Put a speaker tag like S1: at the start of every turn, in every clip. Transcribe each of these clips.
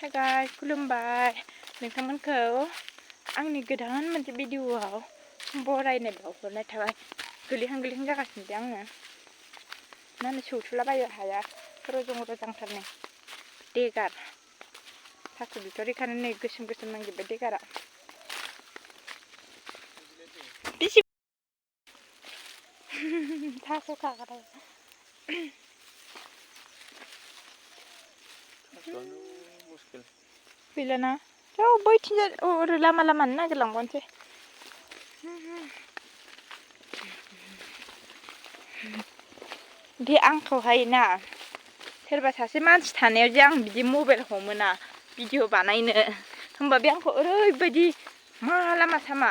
S1: hi guys खुलुमबाय नोंथांमोनखौ आंनि गोदान मोनसे भिडिअआव बरायनाय बावहरनाय थाबाय गोलैहां जागासिनो दे आङो मा होनो सौथुलाबायो हाया रजं रजांथारनो देगार थास' बिथ'रिखानो नै गोसोम नांजोब्बाय देगारा थास' खाग्रा गैलाना बैथिंजाय ओरै लामानो नागिरलांबावनोसै बे आंखौहाय ना सोरबा सासे मानसि थानायाव जे आं बिदि मबाइल हमोना भिडिअ बानायनो होमबा बे आंखौ ओरैबायदि मा लामा सामा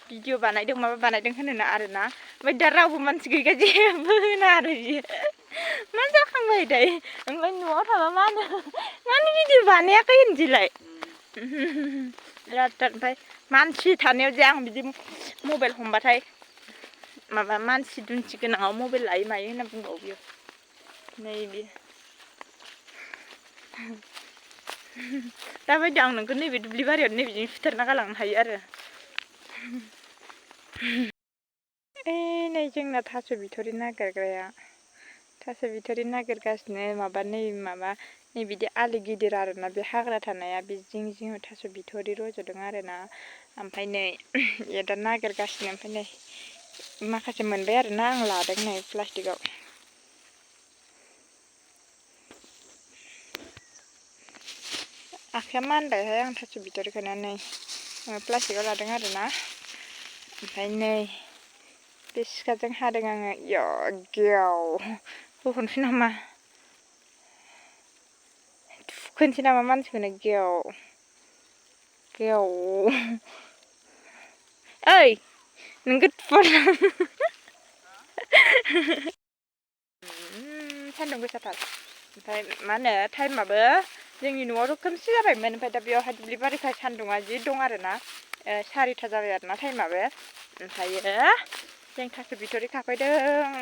S1: भिडिअ बानायदों माबा बानायदों होनोना आरोना ओमफ्राय दा रावबो मानसि गैया जेबो होना आरो बियो मा जाखांबाय दायो ओमफ्राय न'आव थाबा मानो भिडिअ बानायाखै होनसैलाय बिराद ओमफ्राय मानसि थानायाव जे आं बिदि मबाइल हमबाथाय माबा मानसि दुमसि गोनाङाव मबाइल लायो मायो होनना बुंबावो बियो नैबे दाबायदि आं नोंखौ नैबे दुब्लि बारियाव नैबेजों सुथारना गालांनो हायो आरो नै जोंना थास' बिथ'रि नागिरग्राया थास' बिथ'रि नागिरगासिनो नै बिदि आलि गिदिर आरोना बे हाग्रा थानाया बे जिङाव थास' बिथ'रि रज'दों आरोना ओमफ्राय नै दा नागिरगासिनो ओमफ्राय नै माखासे मोनबाय आरोना आं लादों नै प्लास्टिकआव आखाया मानबायहाय आं थास' बिथ'रिखौनो नै प्लास्टिकआव लादों आरोना ओमफ्राय नै बे सिखाजों हादों आङो गेव होहरनोसै नामा थुखोनोसै नामा मानसिखौनो गेव ओइ नोंखौ सान्दुं गोसाथार ओमफ्राय मा होनो टाइमाबो जोंनि न'आवथ' खोमसि जाबायमोन ओमफ्राय दा बेयावहाय दुब्लि बारिखाय सान्दुङा जि दं आरोना 4टा जाबाय आरोना टाइमाबो ओमफ्रायो जों थास' बिथ'रि खाफैदों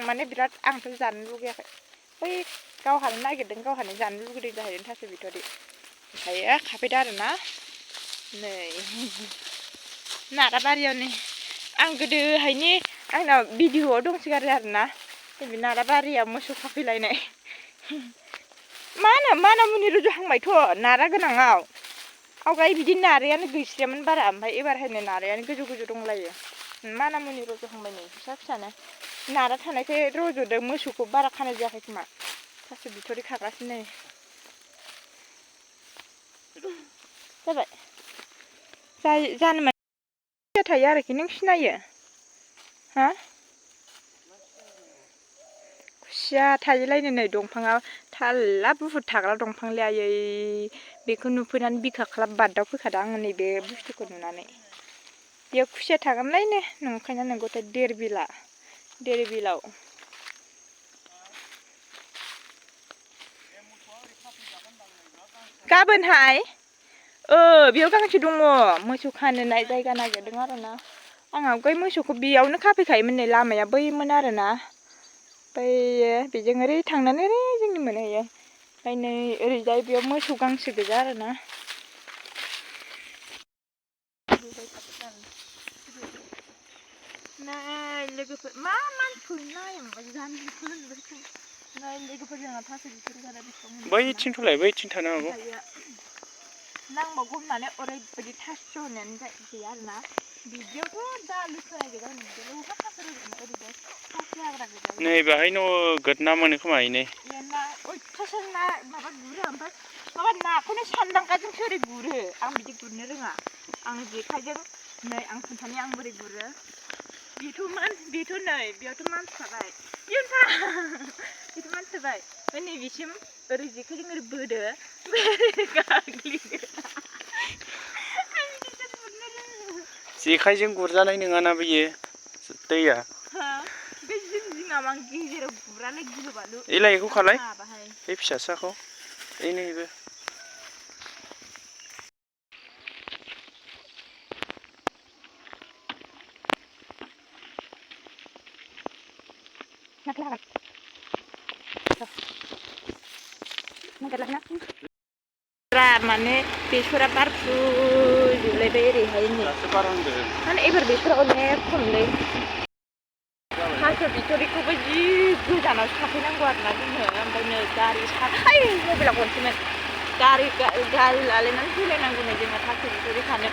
S1: माने बिराद आंथ' जानो लुगैयाखै बै गावहानो नागिरदों गावहानो जानो लुगैदों जाहैदों थास' बिथ'रि ओमफ्रायो खाफैदों आरोना नै नाराबारियावनो आं गोदोहायनि आंनाव भिडिअआव दंसोगारो आरोना बे नाराबारियाव मोसौ खाफैलायनाय मानामुनि रज'हांबायथ' नारा गोनाङाव आवगाय बिदि नारायानो गैस्रायामोन बारा ओमफ्राय एबारहायनो नारायानो गोजौ दंलायो मानामुनि रज'हांबाय नै फिसानो नारा थानायखाय रज'दों मोसौखौ बारा खानाय जायाखै खोमा थास' बिथ'रि खागासिनो जाबाय जानो माने थायो आरोखि नों सिनायो हा खुसिया थायोलायनो नै दंफाङाव थाल्ला बुहुद थाग्रा दंफांलै आयै बेखौ नुफैनानै बिखा ख्लाब बागदाव फैखादों आङो नैबे बुस्थुखौ नुनानै बेयाव खुसिया थागोनलायनो नंखायना नंगौथाय देरबिलाव गाबोनहाय बेयाव गांसो दङ मोसौ खानो जायगा नागिरदों आरोना आं आवगाय मोसौखौ बेयावनो खाफैखायोमोन नै लामाया बैमोन आरोना बैयो बेजों ओरै थांनानै ओरै जोंनि मोनहैयो ओमफ्राय नै ओरैजाय बेयाव मोसौ गांसो गोजा आरोना नै लोगोफोर मा मानसिखौ नै लोगोफोर जोंहा थास' बिथ'रि जानाय बैथिं थानो हागौ नांबावगौ होननानै ओरैबायदि थास' होनायानो गैया आरोना बिदियावथ' दा लुखोनाय गोजा ओरैजाय खासि हाग्रा गोजा नै बेहाय नोगोद ना मोनो खोमा नै ना अयथासार ना माबा गुरो ओमफ्राय माबा नाखौनो सानदांगाजोंसो ओरै गुरो आं बिदि गुरनो रोङा आं जेखाइजों नै आं खोन्थानि आं बोरै गुरो बेथ' नै बेयावथ' मानसि थाबाय बेथ' मानसि थाबाय ओमफ्राय नैबेसिम ओरै जेखाइजों ओरै बोदो गाग्लियो जेखाइजों गुरजानाय नङाना बेयो दैया बे जिङाव आं गेजेराव गुरालै गिलु बालु एलाय बेखौ खालाय बे फिसासाखौ नैबे फ्रा माने बेसरा बारफुजोबलायबाय ओरैहाय नै
S2: दासो बारहांदों
S1: माने एबार बेसरा अनेक खमलै थास' बिथ'रिखौबो जि गोजानावसो थाफैनांगौ आरोना जोङो ओमफ्राय नै गारि मबाइला गनसैमोन गारि लालायनानै फैलायनांगौ नै जोङो थास' बिथ'रि खानो